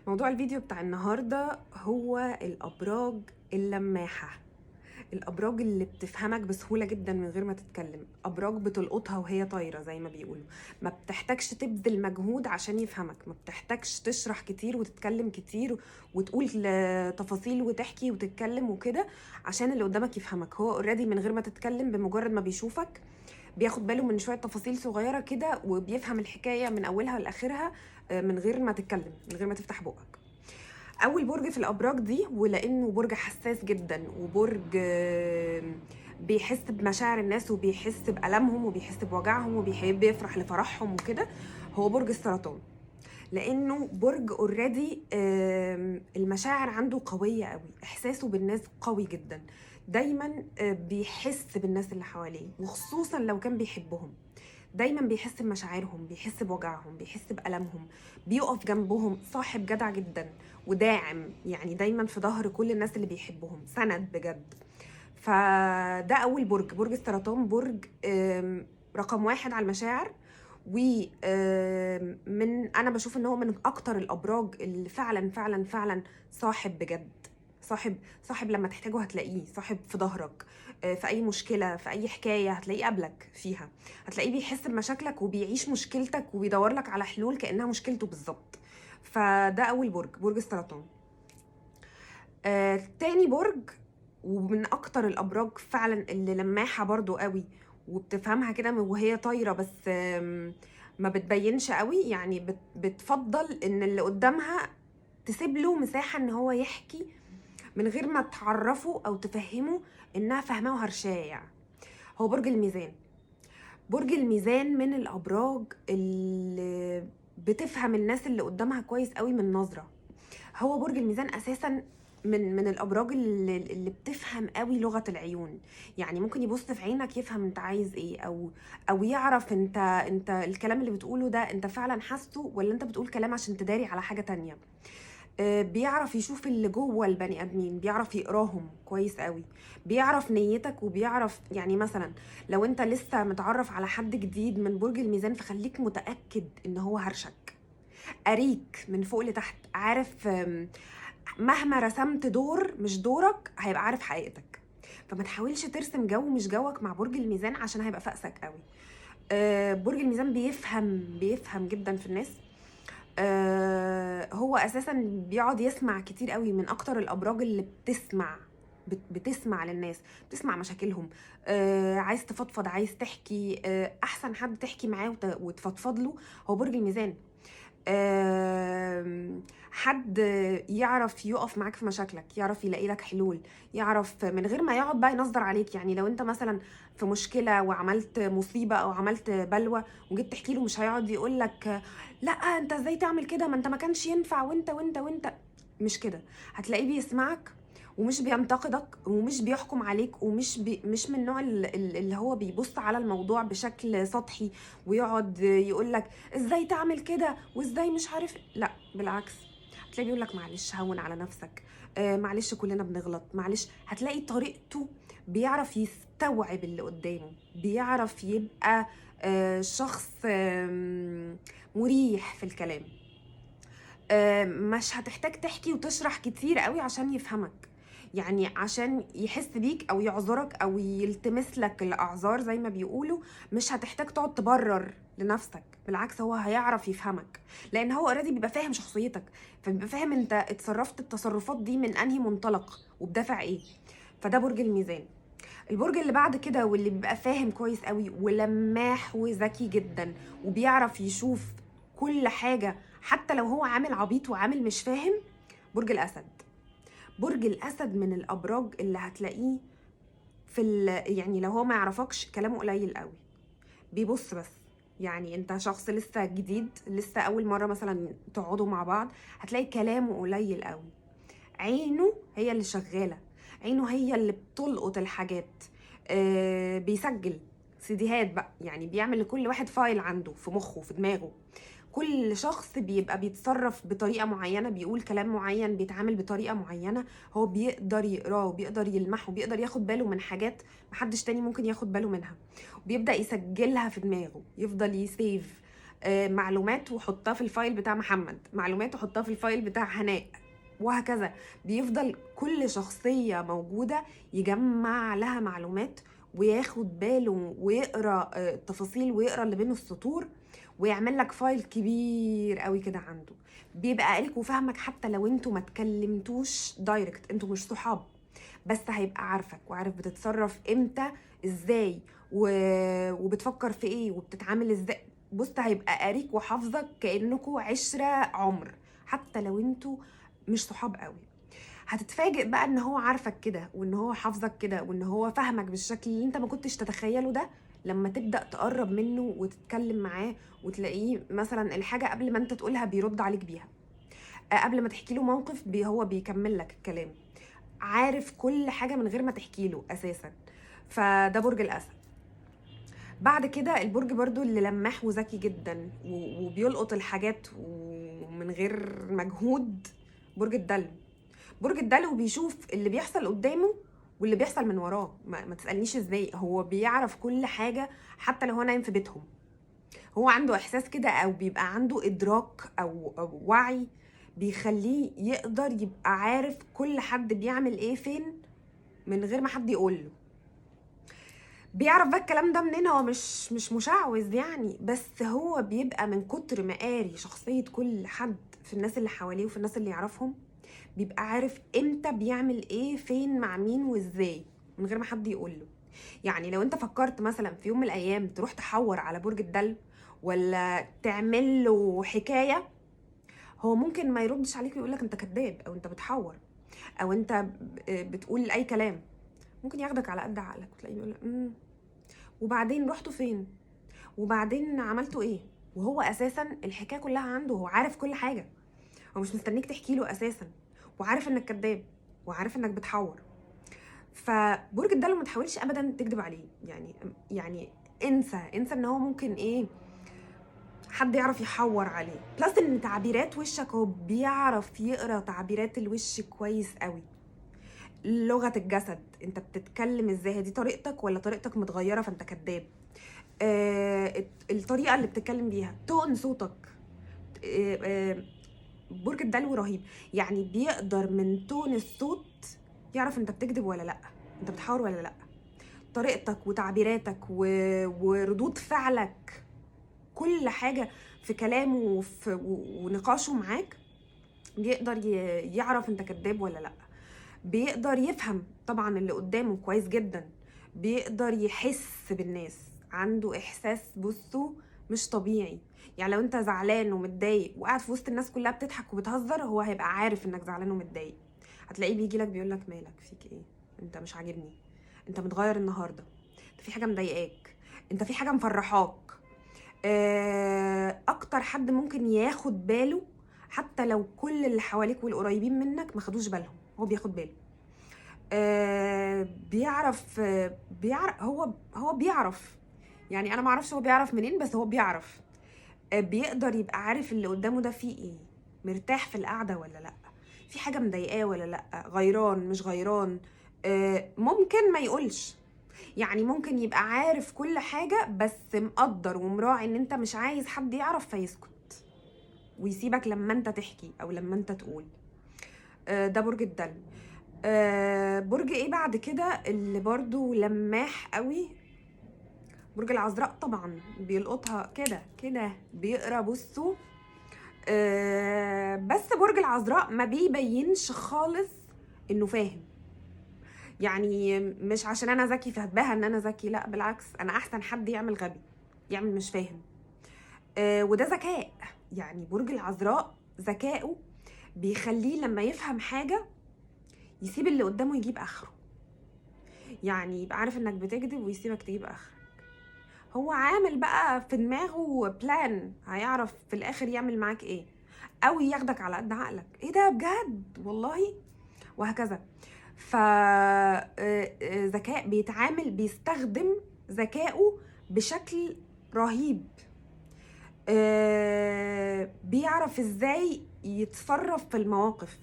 موضوع الفيديو بتاع النهاردة هو الأبراج اللماحة، الأبراج اللي بتفهمك بسهولة جدا من غير ما تتكلم، أبراج بتلقطها وهي طايرة زي ما بيقولوا، ما بتحتاجش تبذل مجهود عشان يفهمك، ما بتحتاجش تشرح كتير وتتكلم كتير وتقول تفاصيل وتحكي وتتكلم وكده عشان اللي قدامك يفهمك. هو already من غير ما تتكلم، بمجرد ما بيشوفك بياخد باله من شوية تفاصيل صغيرة كده وبيفهم الحكاية من أولها لآخرها من غير ما تتكلم، من غير ما تفتح بقك. أول برج في الأبراج دي، ولأنه برج حساس جدا وبرج بيحس بمشاعر الناس وبيحس بألمهم وبيحس بوجعهم وبيحب يفرح لفرحهم وكده، هو برج السرطان. لأنه برج already المشاعر عنده قوية قوي، إحساسه بالناس قوي جدا، دايما بيحس بالناس اللي حواليه، وخصوصا لو كان بيحبهم دايما بيحس بمشاعرهم، بيحس بوجعهم، بيحس بألمهم، بيقف جنبهم، صاحب جدع جدا وداعم، يعني دايما في ظهر كل الناس اللي بيحبهم، سند بجد. فده أول برج، برج السرطان، برج رقم 1 على المشاعر، ومن أنا بشوف إن هو من أكتر الأبراج اللي فعلا فعلا فعلا صاحب بجد، صاحب لما تحتاجه هتلاقيه، صاحب في ظهرك، في أي مشكلة، في أي حكاية هتلاقيه قبلك فيها، هتلاقيه بيحس بمشاكلك وبيعيش مشكلتك وبيدور لك على حلول كأنها مشكلته بالظبط. فده أول برج، برج السرطان. تاني برج ومن أكتر الأبراج فعلا اللي لماحة برضو قوي وبتفهمها كده وهي طايرة، بس ما بتبينش قوي، يعني بتفضل إن اللي قدامها تسيب له مساحة إن هو يحكي من غير ما تعرفه أو تفهمه إنها فاهماه وهرشاه. يعني هو برج الميزان. برج الميزان من الأبراج اللي بتفهم الناس اللي قدامها كويس قوي من نظرة. هو برج الميزان أساسا من الأبراج اللي بتفهم قوي لغة العيون، يعني ممكن يبص في عينك يفهم انت عايز ايه، أو يعرف انت الكلام اللي بتقوله ده انت فعلا حاسه ولا انت بتقول كلام عشان تداري على حاجة تانية. بيعرف يشوف اللي جوه البني ادمين، بيعرف يقراهم كويس قوي، بيعرف نيتك، وبيعرف يعني مثلا لو انت لسه متعرف على حد جديد من برج الميزان فخليك متأكد ان هو هرشك، قريك من فوق لتحت، عارف مهما رسمت دور مش دورك هيبقى عارف حقيقتك. فما تحاولش ترسم جو مش جوك مع برج الميزان عشان هيبقى فأسك قوي. برج الميزان بيفهم جدا في الناس. هو اساسا بيقعد يسمع كتير قوي، من اكتر الابراج اللي بتسمع، بتسمع للناس، بتسمع مشاكلهم، عايز تفضفض، عايز تحكي، احسن حد تحكي معاه وتفضفض له هو برج الميزان. حد يعرف يقف معاك في مشاكلك، يعرف يلاقي لك حلول، يعرف من غير ما يقعد بقى ينظر عليك. يعني لو انت مثلا في مشكلة وعملت مصيبة او عملت بلوى وجيت تحكي له، مش هيقعد يقول لك لا انت ازاي تعمل كده، ما انت ما كانش ينفع، وانت وانت وانت، مش كده. هتلاقيه بيسمعك ومش بينتقدك ومش بيحكم عليك، ومش مش من النوع اللي هو بيبص على الموضوع بشكل سطحي ويقعد يقول لك ازاي تعمل كده وازاي مش عارف. لا بالعكس، هتلاقيه بيقول لك معلش هون على نفسك، معلش كلنا بنغلط، معلش. هتلاقي طريقته بيعرف يستوعب اللي قدامه، بيعرف يبقى شخص مريح في الكلام. مش هتحتاج تحكي وتشرح كتير قوي عشان يفهمك، يعني عشان يحس بيك او يعذرك او يلتمس لك الاعذار زي ما بيقولوا. مش هتحتاج تقعد تبرر لنفسك، بالعكس هو هيعرف يفهمك، لان هو already بيبقى فاهم شخصيتك، فبيبقى فاهم انت اتصرفت التصرفات دي من انهي منطلق وبدافع ايه. فده برج الميزان. البرج اللي بعد كده واللي بيبقى فاهم كويس قوي ولماح وذكي جدا وبيعرف يشوف كل حاجة حتى لو هو عامل عبيط وعامل مش فاهم، برج الأسد. برج الأسد من الأبراج اللي هتلاقيه في يعني لو هو ما يعرفكش كلامه قليل قوي، بيبص بس. يعني انت شخص لسه جديد، لسه أول مرة مثلا تقعدوا مع بعض، هتلاقي كلامه قليل قوي، عينه هي اللي شغالة، عينه هي اللي بتلقط الحاجات، بيسجل سيديهات بقى، يعني بيعمل لكل واحد file عنده في مخه في دماغه. كل شخص بيبقى بيتصرف بطريقة معينة، بيقول كلام معين، بيتعامل بطريقة معينة، هو بيقدر يقراه وبيقدر يلمحه وبيقدر ياخد باله من حاجات محدش تاني ممكن ياخد باله منها، وبيبدأ يسجلها في دماغه، يفضل ي save. معلومات وحطها في ال file بتاع محمد، معلومات وحطها في ال file بتاع هناء، وهكذا. بيفضل كل شخصية موجودة يجمع لها معلومات وياخد باله ويقرا التفاصيل ويقرا اللي بين السطور، ويعمل لك file كبير قوي كده عنده. بيبقى قاريك وفاهمك حتى لو انتوا ما اتكلمتوش direct، انتوا مش صحاب، بس هيبقى عارفك وعارف بتتصرف امتى ازاي وبتفكر في ايه وبتتعامل ازاي. بص، هيبقى قاريك وحافظك كأنكوا 10 عمر حتى لو انتوا مش صحاب قوي. هتتفاجئ بقى ان هو عارفك كده، وان هو حافظك كده، وان هو فاهمك بالشكل اللي انت ما كنتش تتخيله ده لما تبدأ تقرب منه وتتكلم معاه، وتلاقيه مثلا الحاجة قبل ما انت تقولها بيرد عليك بيها، قبل ما تحكي له موقف هو بيكمل لك الكلام، عارف كل حاجة من غير ما تحكي له أساسا. فده برج الأسد. بعد كده البرج برضو اللي لماح وذكي جدا وبيلقط الحاجات ومن غير مجهود، برج الدلو. برج الدلو بيشوف اللي بيحصل قدامه واللي بيحصل من وراه، ما تسألنيش ازاي، هو بيعرف كل حاجة حتى لو هو نايم في بيتهم. هو عنده احساس كده، او بيبقى عنده ادراك او وعي بيخليه يقدر يبقى عارف كل حد بيعمل ايه فين من غير ما حد يقوله. بيعرف بقى الكلام ده منين؟ هو مش مشعوذ يعني، بس هو بيبقى من كتر ما قاري شخصية كل حد في الناس اللي حواليه وفي الناس اللي يعرفهم، بيبقى عارف امتى بيعمل ايه فين مع مين وازاي من غير ما حد يقوله. يعني لو انت فكرت مثلا في يوم من الايام تروح تحور على برج الدلو ولا تعمل له حكاية، هو ممكن ما يردش عليك ويقولك انت كذاب او انت بتحور او انت بتقول اي كلام. ممكن ياخدك على قد عقلك وتلاقيه بيقول وبعدين رحتوا فين وبعدين عملتوا ايه، وهو اساسا الحكاية كلها عنده، هو عارف كل حاجة، هو مش مستنيك تحكي له اساسا، وعارف انك كذاب وعارف انك بتحور. فبرج الدلو ما تحاولش ابدا تكذب عليه، يعني انسى ان هو ممكن ايه حد يعرف يحور عليه. plus ان تعبيرات وشك هو بيعرف يقرا تعبيرات الوش كويس قوي، لغة الجسد، انت بتتكلم ازاي، دي طريقتك ولا طريقتك متغيرة فانت كذاب، الطريقة اللي بتتكلم بيها، tone صوتك. برج الدلو رهيب، يعني بيقدر من tone الصوت يعرف انت بتكذب ولا لا، انت بتحاور ولا لا، طريقتك وتعبيراتك وردود فعلك، كل حاجة في كلامه ونقاشه معاك بيقدر يعرف انت كذاب ولا لا. بيقدر يفهم طبعا اللي قدامه كويس جدا، بيقدر يحس بالناس، عنده احساس بصوا مش طبيعي. يعني لو انت زعلان ومتضايق وقاعد في وسط الناس كلها بتضحك وبتهزر، هو هيبقى عارف انك زعلان ومتضايق. هتلاقيه بيجي لك بيقول لك مالك، فيك ايه، انت مش عاجبني، انت متغير النهارده، انت في حاجة مضايقاك، انت في حاجة مفرحاك. اكتر حد ممكن ياخد باله حتى لو كل اللي حواليك والقريبين منك ما خدوش بالهم، هو بياخد باله. بيعرف، بيعرف هو بيعرف، يعني انا ما اعرفش هو بيعرف منين، بس هو بيعرف. بيقدر يبقى عارف اللي قدامه ده فيه ايه، مرتاح في القعدة ولا لا، في حاجة مضايقاه ولا لا، غيران مش غيران. ممكن ما يقولش، يعني ممكن يبقى عارف كل حاجة بس مقدر ومراعي ان انت مش عايز حد يعرف فيسكت ويسيبك لما انت تحكي او لما انت تقول. ده برج الدلو. برج ايه بعد كده اللي برضو لماح قوي؟ برج العذراء طبعا، بيلقطها كده كده، بيقرا بصوا. بس برج العذراء ما بيبينش خالص انه فاهم، يعني مش عشان انا ذكي فهتباهى ان انا ذكي، لا بالعكس، انا احسن حد يعمل غبي، يعمل مش فاهم. وده ذكاء، يعني برج العذراء ذكائه بيخليه لما يفهم حاجة يسيب اللي قدامه يجيب اخره، يعني يبقى عارف انك بتكذب ويسيبك تجيب اخرك. هو عامل بقى في دماغه بلان، هيعرف في الاخر يعمل معاك ايه، او ياخدك على قد عقلك، ايه ده بجد والله، وهكذا. ف ذكاء، بيتعامل، بيستخدم ذكائه بشكل رهيب. بيعرف ازاي يتصرف في المواقف،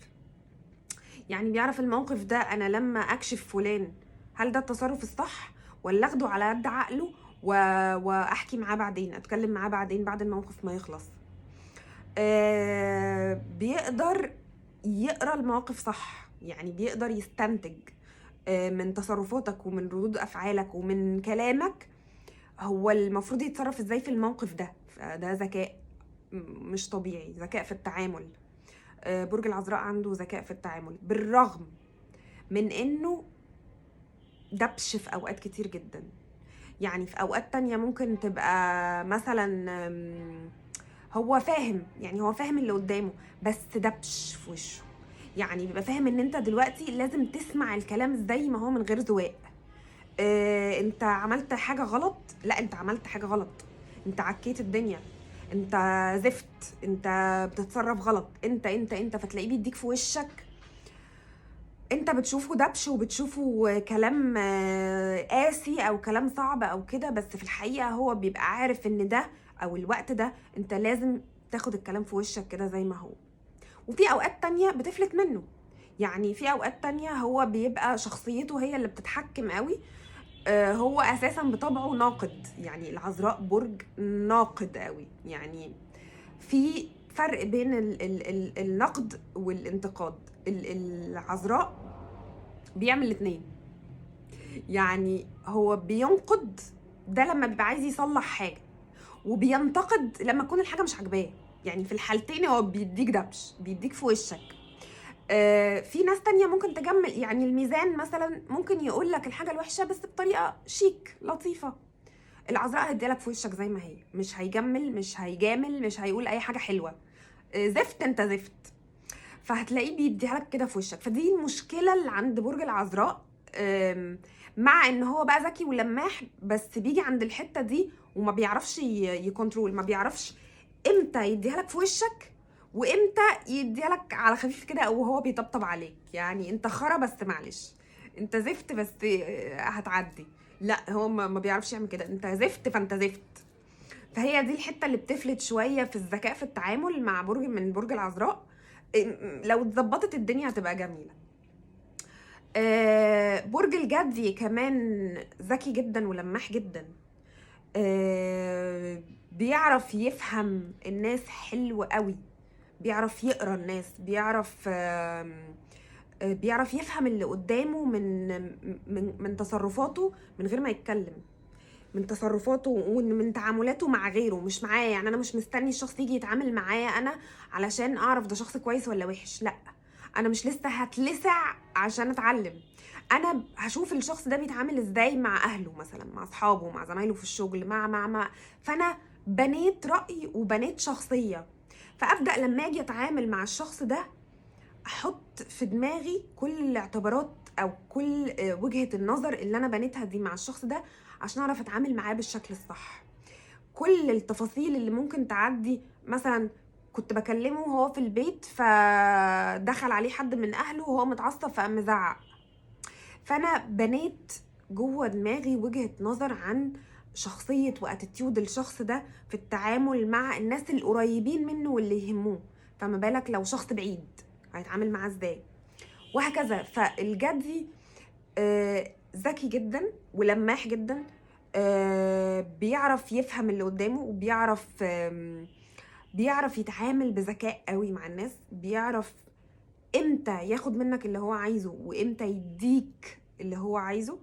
يعني بيعرف الموقف ده انا لما اكشف فلان هل ده التصرف الصح ولا اخده على قد عقله واحكي معاه بعدين، اتكلم معاه بعدين بعد الموقف ما يخلص. بيقدر يقرا المواقف صح، يعني بيقدر يستنتج من تصرفاتك ومن ردود افعالك ومن كلامك هو المفروض يتصرف ازاي في الموقف ده. فده ذكاء مش طبيعي، ذكاء في التعامل. برج العذراء عنده ذكاء في التعامل، بالرغم من انه دبش في اوقات كتير جدا. يعني في اوقات تانية ممكن تبقى مثلا هو فاهم، يعني هو فاهم اللي قدامه، بس دبش في وشه. يعني بيبقى فاهم ان انت دلوقتي لازم تسمع الكلام زي ما هو من غير ذواق. انت عملت حاجة غلط، لا انت عملت حاجة غلط، انت عكيت الدنيا، انت زفت، انت بتتصرف غلط، انت انت انت. فتلاقيه بيديك في وشك، انت بتشوفه دبش وبتشوفه كلام قاسي او كلام صعب او كده، بس في الحقيقة هو بيبقى عارف ان ده او الوقت ده انت لازم تاخد الكلام في وشك كده زي ما هو. وفي اوقات تانية بتفلت منه، يعني في اوقات تانية هو بيبقى شخصيته هي اللي بتتحكم قوي. هو اساسا بطبعه ناقد، يعني العذراء برج ناقد قوي. يعني في فرق بين ال ال ال النقد والانتقاد. العذراء بيعمل الاتنين، يعني هو بينقد ده لما بيبقى عايز يصلح حاجة، وبينتقد لما تكون الحاجة مش عاجباه. يعني في الحالتين هو بيديك دبش، بيديك في وشك. في ناس تانية ممكن تجمل، يعني الميزان مثلا ممكن يقول لك الحاجة الوحشة بس بطريقة شيك لطيفة. العذراء هيديلك في وشك زي ما هي، مش هيجمل، مش هيجامل، مش هيقول أي حاجة حلوة. زفت انت زفت، فهتلاقيه بيديها لك كده في وشك. فدي المشكلة اللي عند برج العذراء، مع ان هو بقى ذكي ولماح، بس بيجي عند الحتة دي وما بيعرفش ي control، ما بيعرفش امتى يديها لك في وشك وامتى يديها لك على خفيف كده او هو بيطبطب عليك. يعني انت خرا بس معلش، انت زفت بس هتعدي. لا هو ما بيعرفش يعمل كده، انت زفت فانت زفت. فهي دي الحتة اللي بتفلت شوية في الذكاء في التعامل مع برج من برج العذراء. لو اتظبطت الدنيا هتبقى جميلة. برج الجدي كمان ذكي جدا ولماح جدا، بيعرف يفهم الناس حلو قوي، بيعرف يقرا الناس، بيعرف يفهم اللي قدامه من من من تصرفاته من غير ما يتكلم، من تصرفاته ومن تعاملاته مع غيره مش معايا. يعني انا مش مستني الشخص يجي يتعامل معايا انا علشان اعرف ده شخص كويس ولا وحش، لا انا مش لسه هتلسع عشان اتعلم. انا هشوف الشخص ده بيتعامل ازاي مع اهله مثلا، مع اصحابه، مع زمايله في الشغل، مع مع مع فانا بنيت رأي وبنيت شخصية. فابدأ لما اجي اتعامل مع الشخص ده احط في دماغي كل الاعتبارات او كل وجهة النظر اللي انا بنيتها دي مع الشخص ده عشان اعرف اتعامل معاه بالشكل الصح. كل التفاصيل اللي ممكن تعدي، مثلا كنت بكلمه وهو في البيت فدخل عليه حد من اهله وهو متعصب فقام مزعق، فانا بنيت جوه دماغي وجهة نظر عن شخصية واتيتيود الشخص ده في التعامل مع الناس القريبين منه واللي يهموه، فما بالك لو شخص بعيد هيتعامل معاه ازاي، وهكذا. فالجدي ذكي جدا ولماح جدا، بيعرف يفهم اللي قدامه، وبيعرف بيعرف يتعامل بذكاء قوي مع الناس، بيعرف امتى ياخد منك اللي هو عايزه وامتى يديك اللي هو عايزه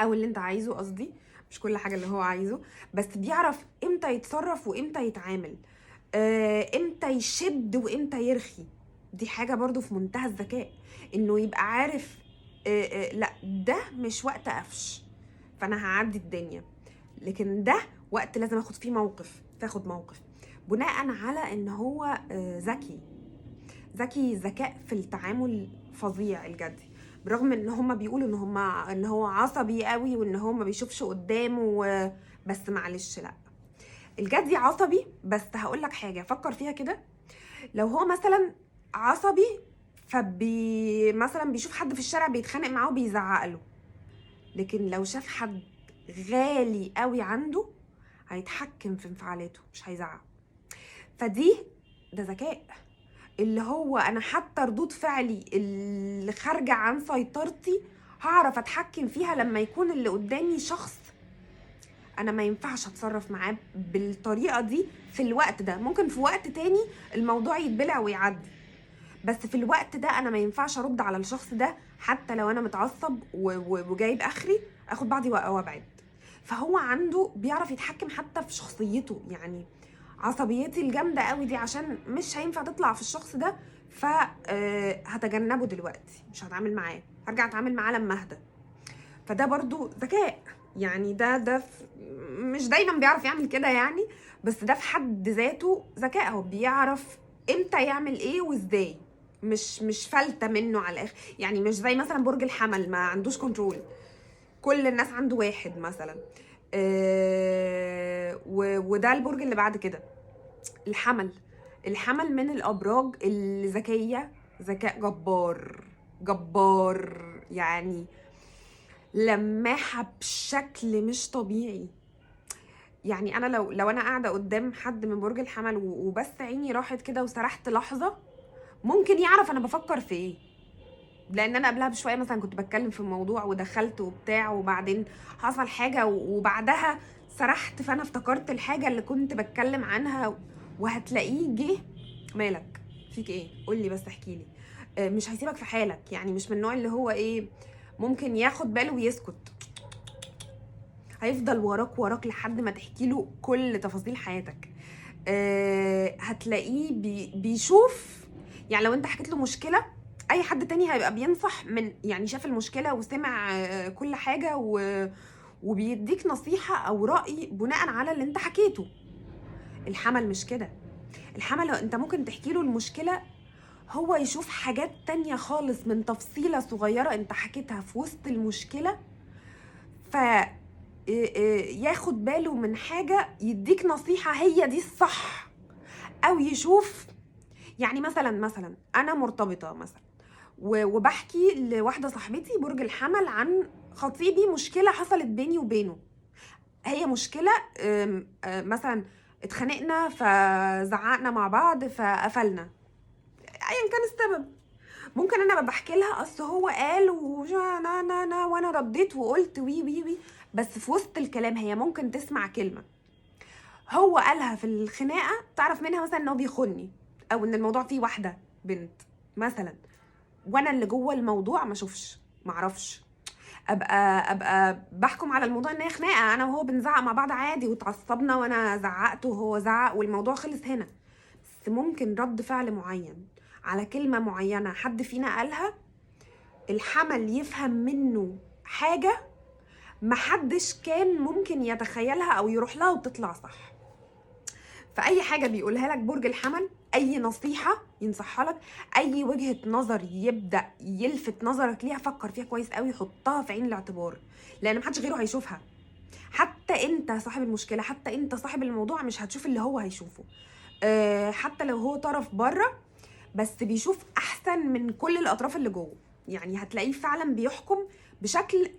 او اللي انت عايزه، قصدي مش كل حاجة اللي هو عايزه، بس بيعرف امتى يتصرف وامتى يتعامل، امتى يشد وامتى يرخي. دي حاجة برضو في منتهى الذكاء، انه يبقى عارف لا ده مش وقت قفش فانا هعدي الدنيا، لكن ده وقت لازم اخد فيه موقف، فاخد موقف بناء على ان هو ذكي ذكي ذكاء في التعامل فظيع الجدي، برغم ان هما بيقولوا ان هو عصبي قوي وان هو ما بيشوفش قدامه، بس معلش لا الجدي عصبي. بس هقول لك حاجة فكر فيها كده، لو هو مثلا عصبي فبي مثلا بيشوف حد في الشارع بيتخانق معاه وبيزعق له، لكن لو شاف حد غالي قوي عنده هيتحكم في انفعالاته مش هيزعق. فدي ده ذكاء، اللي هو انا حتى ردود فعلي اللي خارجه عن سيطرتي هعرف اتحكم فيها لما يكون اللي قدامي شخص انا ما ينفعش اتصرف معاه بالطريقة دي في الوقت ده. ممكن في وقت تاني الموضوع يتبلع ويعدي، بس في الوقت ده انا ما ينفعش ارد على الشخص ده حتى لو انا متعصب وجايب اخري، اخد بعضي وابعد. فهو عنده بيعرف يتحكم حتى في شخصيته، يعني عصبيتي الجامدة قوي دي عشان مش هينفع تطلع في الشخص ده، فهتجنبه دلوقتي، مش هتعامل معاه، هرجع اتعامل معاه لما اهدى. فده برضو ذكاء، يعني ده مش دايما بيعرف يعمل كده يعني، بس ده في حد ذاته ذكاء. هو بيعرف امتى يعمل ايه وازاي، مش فلتة منه على الاخر. يعني مش زي مثلا برج الحمل ما عندوش control، كل الناس عنده واحد مثلا. وده البرج اللي بعد كده، الحمل. الحمل من الابراج الذكية، ذكاء جبار جبار، يعني لماحه بشكل مش طبيعي. يعني انا لو انا قاعدة قدام حد من برج الحمل وبس عيني راحت كده وسرحت لحظة، ممكن يعرف انا بفكر في ايه، لان انا قبلها بشوية مثلا كنت بتكلم في الموضوع ودخلت وبتاع، وبعدين حصل حاجة وبعدها سرحت، فانا افتكرت الحاجة اللي كنت بتكلم عنها، وهتلاقيه جه مالك فيك ايه، قولي بس احكيلي. مش هيسيبك في حالك، يعني مش من النوع اللي هو ايه ممكن ياخد باله ويسكت، هيفضل وراك وراك لحد ما تحكي له كل تفاصيل حياتك. هتلاقيه بيشوف، يعني لو انت حكيت له مشكلة اي حد تاني هيبقى بينصح من، يعني شاف المشكلة وسمع كل حاجة وبيديك نصيحة او راي بناء على اللي انت حكيته. الحمل مش كده، الحمل انت ممكن تحكي له المشكلة، هو يشوف حاجات تانية خالص من تفصيلة صغيرة انت حكيتها في وسط المشكلة، ف ياخد باله من حاجة يديك نصيحة هي دي الصح، او يشوف. يعني مثلا انا مرتبطة مثلا وبحكي لواحدة صاحبتي برج الحمل عن خطيبي، مشكلة حصلت بيني وبينه، هي مشكلة مثلا اتخانقنا فزعقنا مع بعض فقفلنا، ايا كان السبب، ممكن انا بحكي لها اصل هو قال نا وانا رديت وقلت وي وي وي، بس في وسط الكلام هي ممكن تسمع كلمة هو قالها في الخناقة تعرف منها مثلا ان هو بيخوني، او ان الموضوع فيه واحدة بنت مثلا، وانا اللي جوه الموضوع ما اشوفش ما اعرفش، ابقى بحكم على الموضوع ان هي خناقه، انا وهو بنزعق مع بعض عادي وتعصبنا وانا زعقت وهو زعق والموضوع خلص هنا، بس ممكن رد فعل معين على كلمة معينة حد فينا قالها الحمل يفهم منه حاجة محدش كان ممكن يتخيلها او يروح لها وتطلع صح. فاي حاجة بيقولها لك برج الحمل، اي نصيحة ينصحها لك، اي وجهه نظر يبدا يلفت نظرك ليها، فكر فيها كويس قوي، حطها في عين الاعتبار، لان محدش غيره هيشوفها. حتى انت صاحب المشكلة، حتى انت صاحب الموضوع، مش هتشوف اللي هو هيشوفه. حتى لو هو طرف بره، بس بيشوف احسن من كل الاطراف اللي جوه. يعني هتلاقيه فعلا بيحكم بشكل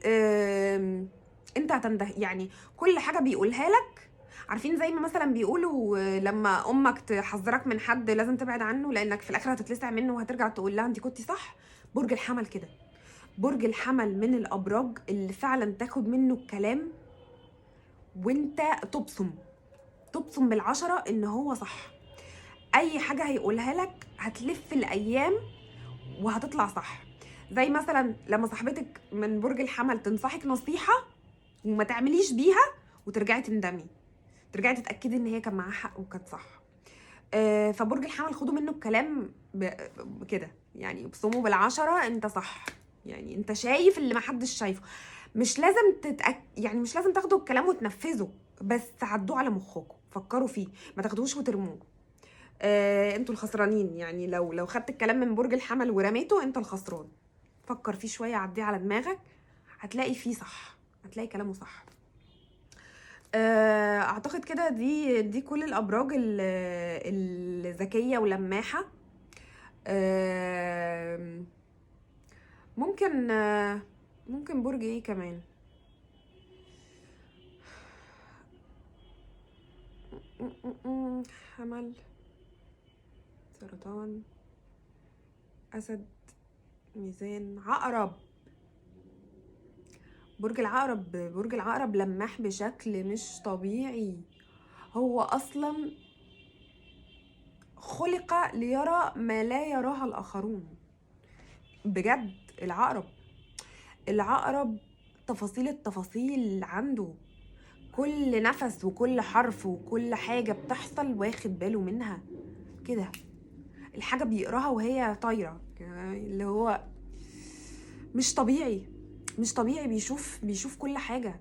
انت هتنده، يعني كل حاجة بيقولها لك. عارفين زي ما مثلا بيقولوا لما امك تحذرك من حد لازم تبعد عنه لانك في الاخر هتتلسع منه وهترجع تقول لها انت كنتي صح. برج الحمل كده، برج الحمل من الابراج اللي فعلا تاخد منه الكلام وانت تبصم بالعشرة ان هو صح. اي حاجة هيقولها لك هتلف الايام وهتطلع صح. زي مثلا لما صاحبتك من برج الحمل تنصحك نصيحة وما تعمليش بيها وترجعي تندمي، ترجعي تتاكدي ان هي كان معاها حق وكانت صح. فبرج الحمل خدوا منه الكلام كده، يعني ابصموا بالعشرة انت صح، يعني انت شايف اللي محدش شايفه. مش لازم يعني مش لازم تاخدوا الكلام وتنفذه، بس عدوه على مخكم، فكروا فيه، ما تاخدوش وترموه. انتوا الخسرانين، يعني لو خدت الكلام من برج الحمل ورميته انت الخسران. فكر فيه شوية، عديه على دماغك، هتلاقي فيه صح، هتلاقي كلامه صح. اعتقد كده دي كل الابراج الذكية ولماحه. ممكن برج ايه كمان؟ حمل، سرطان، اسد، ميزان، عقرب. برج العقرب، برج العقرب لماح بشكل مش طبيعي. هو اصلا خلق ليرى ما لا يراها الاخرون. بجد العقرب، العقرب تفاصيل التفاصيل عنده، كل نفس وكل حرف وكل حاجة بتحصل واخد باله منها كده. الحاجة بيقراها وهي طايرة، اللي هو مش طبيعي، مش طبيعي. بيشوف كل حاجة.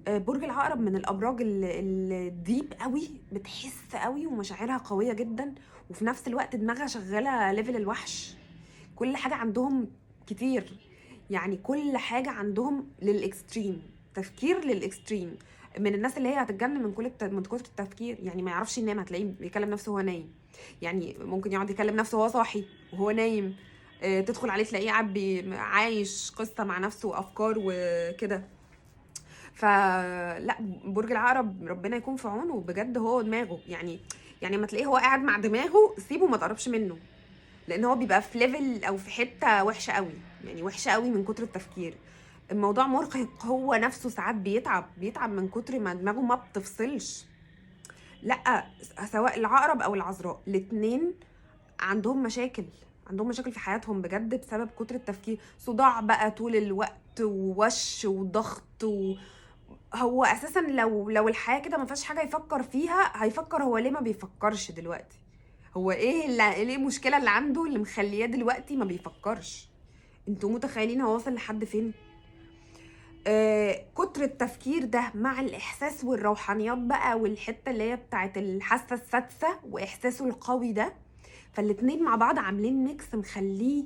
برج العقرب من الأبراج ال deep قوي، بتحس قوي ومشاعرها قوية جدا، وفي نفس الوقت دماغها شغالة level الوحش. كل حاجة عندهم كتير، يعني كل حاجة عندهم لل extreme، تفكير لل extreme. من الناس اللي هي هتتجنن من كتر التفكير، يعني ما يعرفش ينام، هتلاقيه بيكلم نفسه وهو نايم، يعني ممكن يقعد يكلم نفسه وهو صاحي وهو نايم. تدخل عليه تلاقيه قاعد عايش قصة مع نفسه وأفكار وكده. فلا، برج العقرب ربنا يكون في عونه بجد. هو دماغه يعني ما تلاقيه هو قاعد مع دماغه سيبه، ما تقربش منه، لان هو بيبقى في level او في حتة وحشة قوي، يعني وحشة قوي من كتر التفكير. الموضوع مرهق، هو نفسه ساعات بيتعب من كتر ما دماغه ما بتفصلش. لا، سواء العقرب او العذراء الاتنين عندهم مشاكل، عندهم مشاكل في حياتهم بجد بسبب كتر التفكير. صداع بقى طول الوقت، ووش وضغط هو اساسا لو الحياة كده ما فيهاش حاجة يفكر فيها، هيفكر هو ليه ما بيفكرش دلوقتي، هو ايه اللي المشكلة اللي عنده اللي مخليه دلوقتي ما بيفكرش. انتوا متخيلين هو واصل لحد فين؟ كتر التفكير ده مع الاحساس والروحانيات بقى، والحتة اللي هي بتاعت الحاسة السادسة واحساسه القوي ده، فالاتنين مع بعض عاملين mix مخليه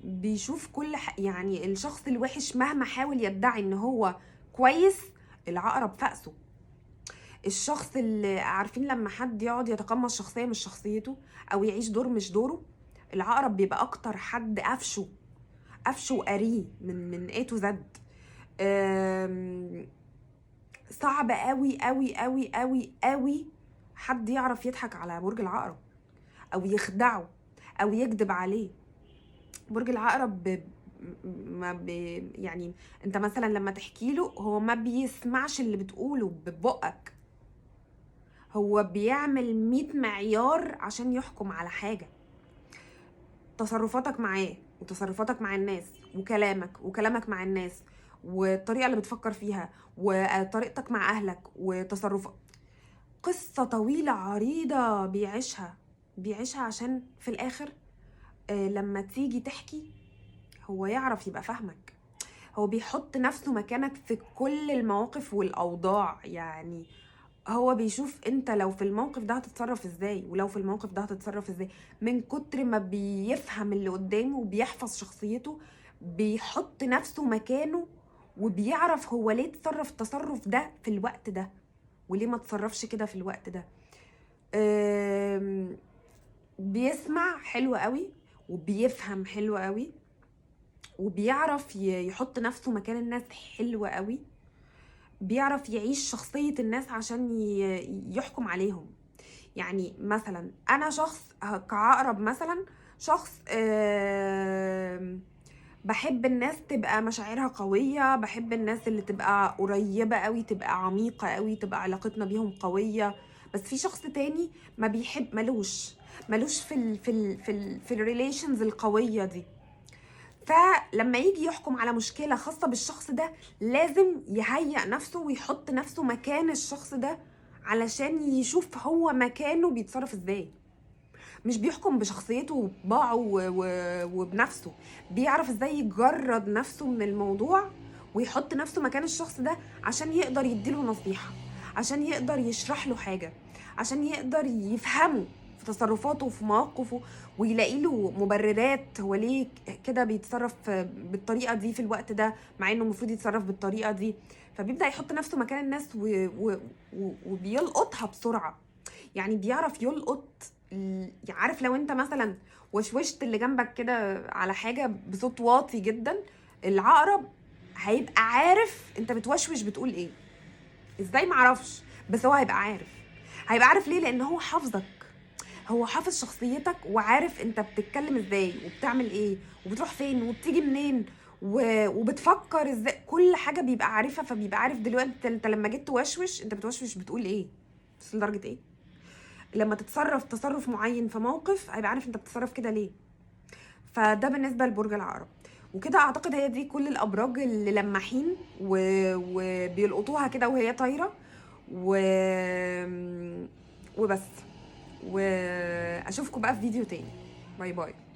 بيشوف كل يعني الشخص الوحش مهما حاول يدعي ان هو كويس، العقرب فأسه. الشخص اللي عارفين لما حد يقعد يتقمص شخصية مش شخصيته او يعيش دور مش دوره، العقرب بيبقى اكتر حد قفشه وقاريه من A to Z. صعب قوي قوي قوي قوي قوي حد يعرف يضحك على برج العقرب او يخدعه او يكذب عليه. برج العقرب ما يعني انت مثلا لما تحكي له هو ما بيسمعش اللي بتقوله ببقك، هو بيعمل 100 معيار عشان يحكم على حاجة. تصرفاتك معاه وتصرفاتك مع الناس وكلامك مع الناس والطريقة اللي بتفكر فيها وطريقتك مع أهلك وتصرف، قصة طويلة عريضة بيعيشها عشان في الآخر لما تيجي تحكي هو يعرف يبقى فاهمك. هو بيحط نفسه مكانك في كل المواقف والأوضاع، يعني هو بيشوف انت لو في الموقف ده هتتصرف ازاي ولو في الموقف ده هتتصرف ازاي. من كتر ما بيفهم اللي قدامه وبيحفظ شخصيته بيحط نفسه مكانه وبيعرف هو ليه اتصرف التصرف ده في الوقت ده وليه ما تصرفش كده في الوقت ده. بيسمع حلو قوي وبيفهم حلو قوي وبيعرف يحط نفسه مكان الناس حلو قوي، بيعرف يعيش شخصية الناس عشان يحكم عليهم. يعني مثلا أنا شخص كعقرب مثلا، شخص بحب الناس تبقى مشاعرها قوية، بحب الناس اللي تبقى قريبة قوي، تبقى عميقة قوي، تبقى علاقتنا بيهم قوية. بس في شخص تاني ما بيحب، ملوش في ال في ال في ال في ال relations القوية دي. فلما يجي يحكم على مشكلة خاصة بالشخص ده لازم يهيئ نفسه ويحط نفسه مكان الشخص ده علشان يشوف هو مكانه بيتصرف ازاي. مش بيحكم بشخصيته وطباعه وبنفسه، بيعرف ازاي يجرد نفسه من الموضوع ويحط نفسه مكان الشخص ده عشان يقدر يديله نصيحة، عشان يقدر يشرح له حاجة، عشان يقدر يفهمه في تصرفاته وفي مواقفه ويلاقي له مبررات هو ليه كده بيتصرف بالطريقة دي في الوقت ده مع انه المفروض يتصرف بالطريقة دي. فبيبدأ يحط نفسه مكان الناس وبيلقطها بسرعة. يعني بيعرف يلقط، عارف لو انت مثلا وشوشت اللي جنبك كده على حاجة بصوت واطي جدا، العقرب هيبقى عارف انت بتوشوش بتقول ايه ازاي، معرفش، بس هو هيبقى عارف. هيبقى عارف ليه؟ لان هو حافظك، هو حافظ شخصيتك وعارف انت بتتكلم ازاي وبتعمل ايه وبتروح فين وبتيجي منين وبتفكر ازاي، كل حاجة بيبقى عارفها. فبيبقى عارف دلوقتي انت لما جيت توشوش، انت بتوشوش بتقول ايه، بس لدرجة ايه. لما تتصرف تصرف معين في موقف هيبقى عارف انت بتتصرف كده ليه. فده بالنسبة لبرج العقرب. وكده اعتقد هي دي كل الابراج اللي لماحين وبيلقطوها كده وهي طايره وبس. واشوفكم بقى في فيديو تاني. bye bye.